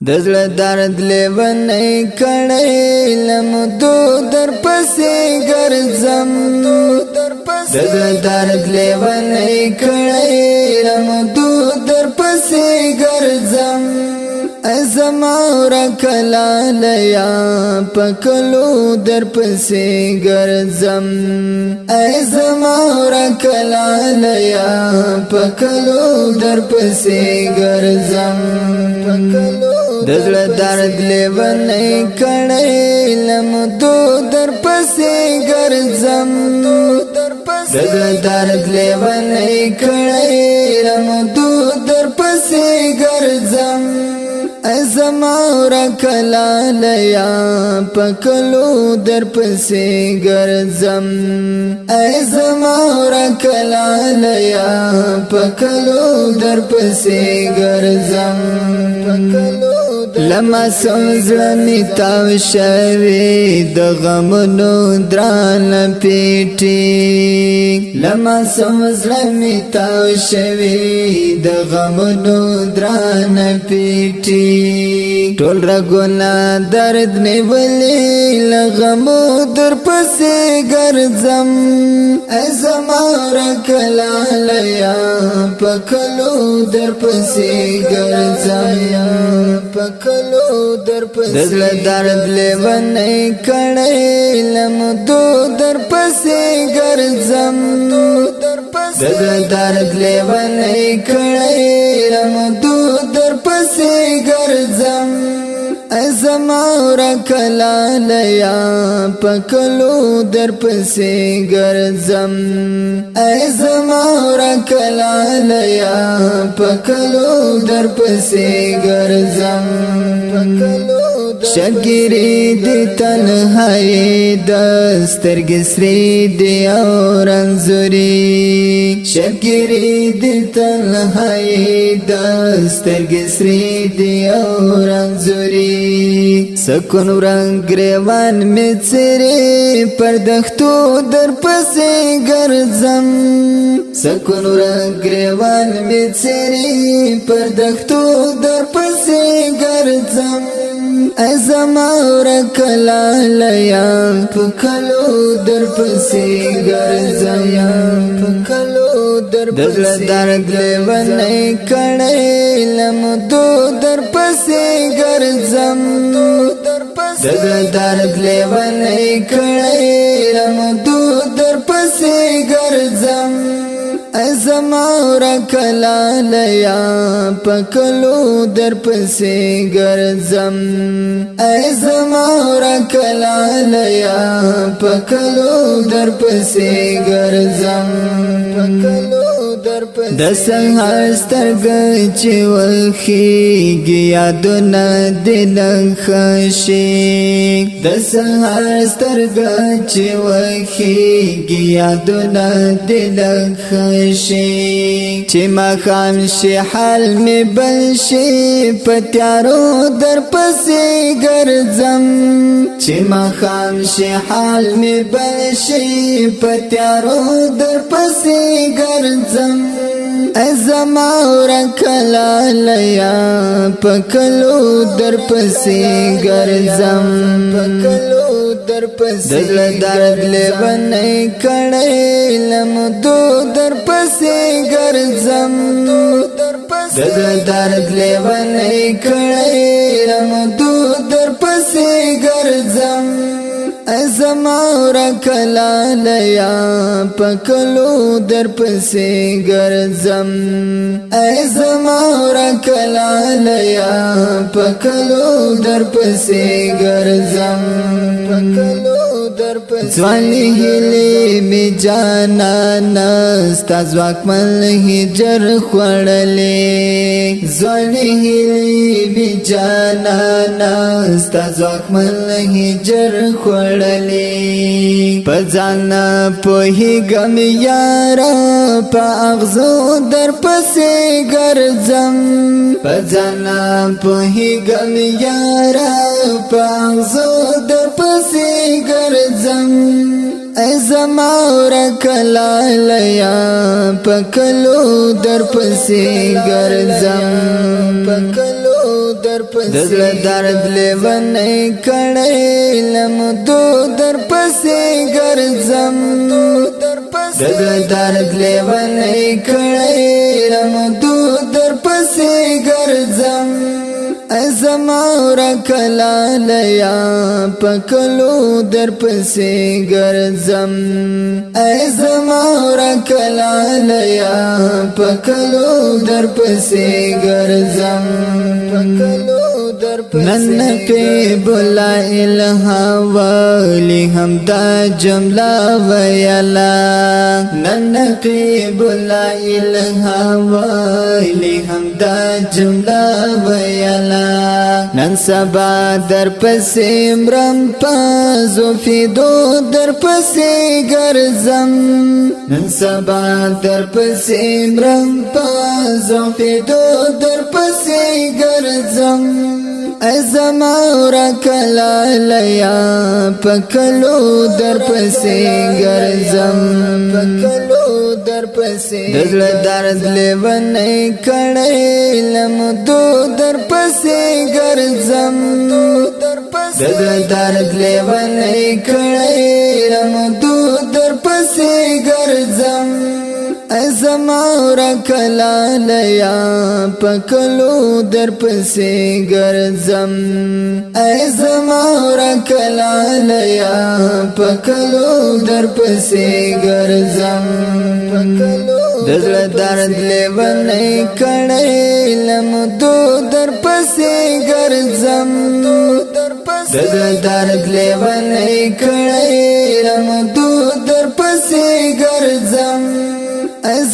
د زړه درد لیونی کړی، لمدو در پسې ګرځم. د زړه درد لیونی کړی، لمدو در پسې ګرځم. زما ورکلالیا، پکلو در پسې ګرځم. زما ورکلالیا، پکلو در پسې ګرځم. پکلو د زړه درد لیونی کړی، لمدو در پسې ګرځم. د زړه درد لیونی کړی، لمدو در پسې ګرځم. زما ورکلالیا، پکلو در پسې ګرځم. زما ورکلالیا، پکلو در پسې ګرځم. پکلو لما سوزړه می تاو شوی، د غمونو دران پیټي. لما سوزړه می تاو شوی، د غمونو دران پیټي. ټول رګونه درد نیولې، لغمو در پسې ګرځم. زما ورکلالیا، پکلو در پسې ګرځم. پکلو در پسې د زړه درد لیونی کړی، لمدو در پسې ګرځم. د زړه درد لیونی کړی، لمدو در پسې ګرځم. زما ورکلالیا، پکلو در پسې ګرځم. زما ورکلالیا، پکلو در پسې ګرځم. پکلو شګری دی تنهایی د سترګې سری دی او رنزوري. شګری دی تنهایی د سترګې سری دی او رنزوري. سکون ورنګ گریوان می څری، پر دختو در پسې ګرځم. سکون ورنګ گریوان می څری، پر دختو در پسې ګرځم. زما ورکلالیا، پکلو در پسې ګرځم. پکلو در پسې درد لیونی کړی، لمدو در پسې ګرځم. د درد لیونی کړی، لمدو در پسې ګرځم. زما ورکلالیا، پکلو در پسې ګرځم. زما ورکلالیا، پکلو در پسې ګرځم. پکلو در پسې د سهار سترګه چې وخیږي، یادونه دې لخشي. د سهار سترګه چې وخیږي، یادونه دې لخشي. چې ماښام شي، حال می بل شي، په تیارو در پسې ګرځم. چې ماښام شي، حال می بل شي، په تیارو در پسې ګرځم. زما ورکلالیا، پکلو در پسې ګرځم. پکلو در پسې د زړه درد لیونی کړی، لمدو در پسې ګرځم. د زړه درد لیونی کړی، لمدو در پسې ګرځم. زما ورکلالیا، پکلو در پسې ګرځم. زما ورکلالیا، پکلو در پسې ګرځم. پکلو در پسې ځواني هلي می جانان، ستا ځواکمن هجر خوړلې. ځواني هلي می جانان، ستا ځواکمن هجر خوړلې. په ځان پوهېږم یارا، په اغزو در پسې ګرځم. په ځان پوهېږم یارا، په اغزو در پسې ګرځم. زما ورکلالیا، پکلو در پسې ګرځم. پکلو در پسې، د زړه درد لیونی کړی لمدو در پسې ګرځم، د زړه درد لیونی کړی لمدو در پسې ګرځم۔ زما ورکلالیا پکلو در پسې ګرځم، زما ورکلالیا پکلو در پسې ګرځم، پکلو در پسې۔ نن کې بلا الهوالی هم دا جمله ویلا، نن کې بلا الهوالی هم دا جمله ویلا۔ نن سبا در پسې مرم پازو فیدو در پسې ګرځم، نن سبا در پسې مرم پازو فیدو در پسې ګرځم۔ ازما ورکلالیا پکلو در پسې ګرځم، پکلو در پسې۔ د زړه درد لیونی کړی لمدو در پسې ګرځم، د زړه درد لیونی کړی لمدو در پسې ګرځم۔ زما ورکلالیا پکلو در پسې ګرځم، زما ورکلالیا پکلو در پسې ګرځم، پکلو۔ د زړه درد لیونی کړی لمدو در پسې ګرځم، د زړه درد لیونی کړی لمدو در پسې ګرځم۔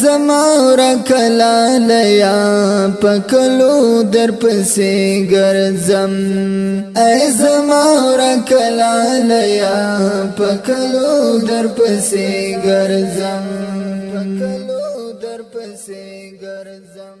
زما ورکلالیا پکلو در پسې ګرځم، زما ورکلالیا پکلو در پسې ګرځم، پکلو در پسې ګرځم۔